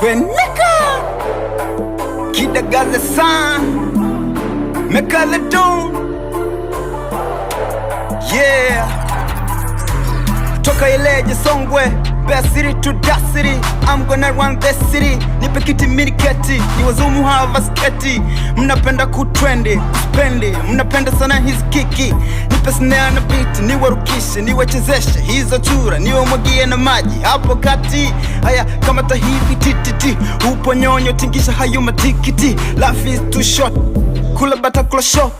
Tweneka Kidagaze san Megalodon. Yeah. Toka Ileje, Songwe, Mbeya City to Dar City, I'm gonna run the city. Nipe kiti miniketi, niwazumu hawa sketi. Mnapenda kutrendi, kuspendi, mnapenda sana hizi kiki. Nipe snare na beat, niwarukishe, niwachezeshe hizo chura, niwamwagie na maji hapo kati. Haya, kamata hivi tititi, upo nyonyo, tingisha hayo matikiti. Life is too short, kula bata, kula show.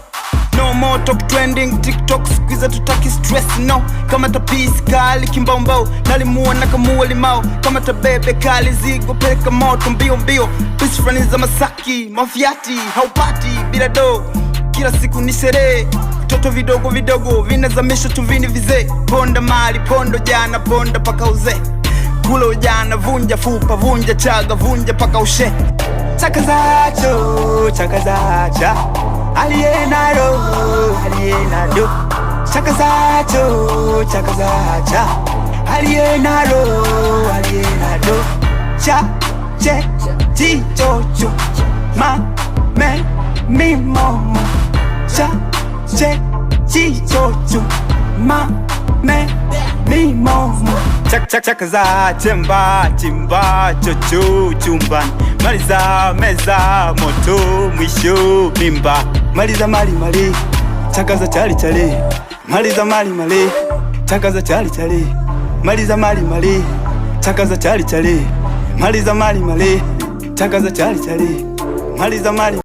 No more talk trending TikTok, squeeze tutaki stress, no. Kama tapisi kali kimbaumbau, nalimua na kamua limao. Kama tabebe kali zigo, peleka moto mbio mbio. Pisi fulani za Masaki, mafiati haupati bila do. Kila siku ni sherehe, vitoto vidogo vidogo vinazamisha chumvini vizee. Ponda mali, pondo jana, ponda paka uzee. Kula ujana, vunja fupa, vunja chaga, vunja paka ushe. Chakazacho, chakazacha, aliye nalo, aliye nalo. Chakazacho, chakazacha, aliye nalo, aliye nalo. Cha, che, chi, cho, chu, ma, me, mi, mo, mo. Cha, che, chi, cho, chu, ma, me, mi, mo, mo. Chak chak chakaza, chemba chimba chocho chumbani, maliza meza moto mwisho mimba, Maliza mali mali, chakaza chali chali. Maliza mali mali, chakaza chali chali. Maliza mali mali, chakaza chali chali. Maliza mali mali, chakaza chali chali. Maliza mali.